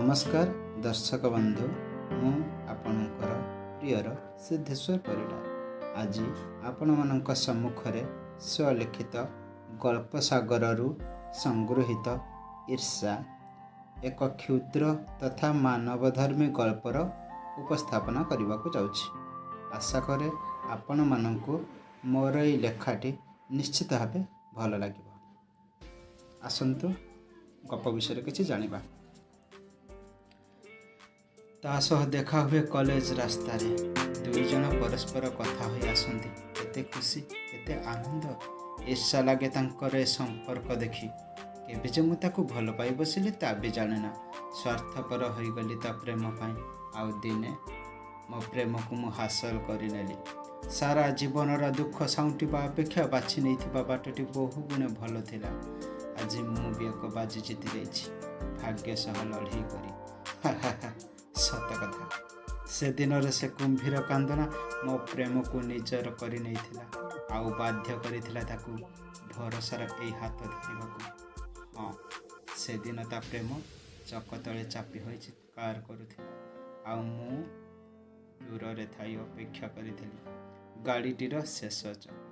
ନମସ୍କାର ଦର୍ଶକ ବନ୍ଧୁ, ମୁଁ ଆପଣଙ୍କର ପ୍ରିୟର ସିଦ୍ଧେଶ୍ୱର ପରିଡ଼ା। ଆଜି ଆପଣମାନଙ୍କ ସମ୍ମୁଖରେ ସ୍ୱଲିଖିତ ଗଳ୍ପ ସାଗରରୁ ସଂଗୃହୀତ ଈର୍ଷା, ଏକ କ୍ଷୁଦ୍ର ତଥା ମାନବଧର୍ମୀ ଗଳ୍ପର ଉପସ୍ଥାପନା କରିବାକୁ ଯାଉଛି। ଆଶା କରେ ଆପଣମାନଙ୍କୁ ମୋର ଏଇ ଲେଖାଟି ନିଶ୍ଚିତ ଭାବେ ଭଲ ଲାଗିବ। ଆସନ୍ତୁ, ଗପ ବିଷୟରେ କିଛି ଜାଣିବା। ତା ସହ ଦେଖା ହୁଏ କଲେଜ ରାସ୍ତାରେ। ଦୁଇ ଜଣ ପରସ୍ପର କଥା ହୋଇ ଆସନ୍ତି। କେତେ ଖୁସି, କେତେ ଆନନ୍ଦ! ଈର୍ଷା ଲାଗେ ତାଙ୍କର ଏ ସମ୍ପର୍କ ଦେଖି। କେବେ ଯେ ମୁଁ ତାକୁ ଭଲ ପାଇ ବସିଲି, ତା ବି ଜାଣେ ନା। ସ୍ୱାର୍ଥପର ହୋଇଗଲି ତା ପ୍ରେମ ପାଇଁ। ଆଉ ଦିନେ ମୋ ପ୍ରେମକୁ ମୁଁ ହାସଲ କରିନେଲି। ସାରା ଜୀବନର ଦୁଃଖ ସାଉଁଟିବା ଅପେକ୍ଷା ବାଛି ନେଇଥିବା ବାଟଟି ବହୁ ଗୁଣେ ଭଲ ଥିଲା। ଆଜି ମୁଁ ବି ଏକ ବାଜି ଜିତି ଯାଇଛି ଭାଗ୍ୟ ସହ ଲଢ଼େଇ କରି। ସତ କଥା, ସେଦିନର ସେ କୁମ୍ଭୀର କାନ୍ଦଣା ମୋ ପ୍ରେମକୁ ନିଜର କରିନେଇଥିଲା ଆଉ ବାଧ୍ୟ କରିଥିଲା ତାକୁ ଭରସାର ଏଇ ହାତ ଧରିବାକୁ। ହଁ, ସେଦିନ ତା ପ୍ରେମ ଚକ ତଳେ ଚାପି ହୋଇ ଚିତ୍କାର କରୁଥିଲା ଆଉ ମୁଁ ଦୂରରେ ଥାଇ ଅପେକ୍ଷା କରିଥିଲି ଗାଡ଼ିଟିର ଶେଷ ଚକ